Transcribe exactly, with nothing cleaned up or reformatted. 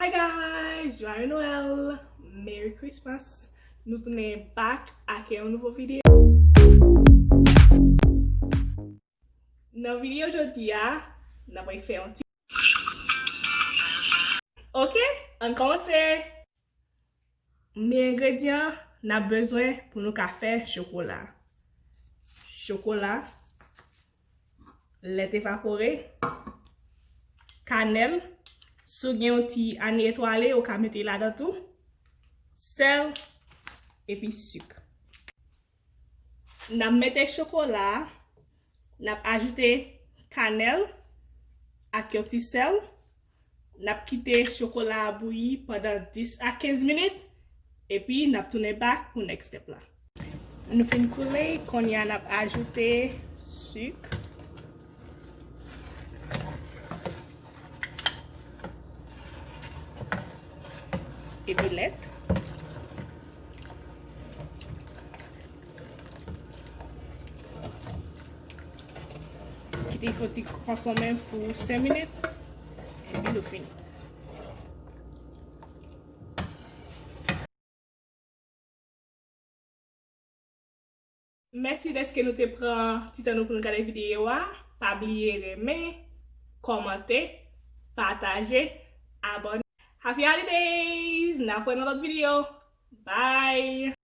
Hi guys, Joyeux Noël, Merry Christmas. Nou tounen back ak yon nouvo videyo. Nan videyo jodi a, n ap fè yon ti... Ok, ann kòmanse. Men engredyan n ap bezwen pou nou ka fè chokola. Chokola, lèt evapore, kanèl, si w gen yon ti ani etwale, ou ka mete ladan tou, sèl, epi sik. N ap mete chokola a, n ap ajoute kanèl ak yon ti sèl. N ap kite chokola a bouyi pandan dis a kenz minit, epi n ap tounen back pou next step la. Nou fin koule, kounye a n ap ajoute sik. Epi lèt. Kite fè ti konsonmen pou senk minit. Epi nou fini. Mèsi dèske nou te pran ti tan nou pou nou gade videyo a. Pa bliye renmen, kòmante, pataje, abòne. Happy Holidays! N ap wè nan lòt videyo. Bye!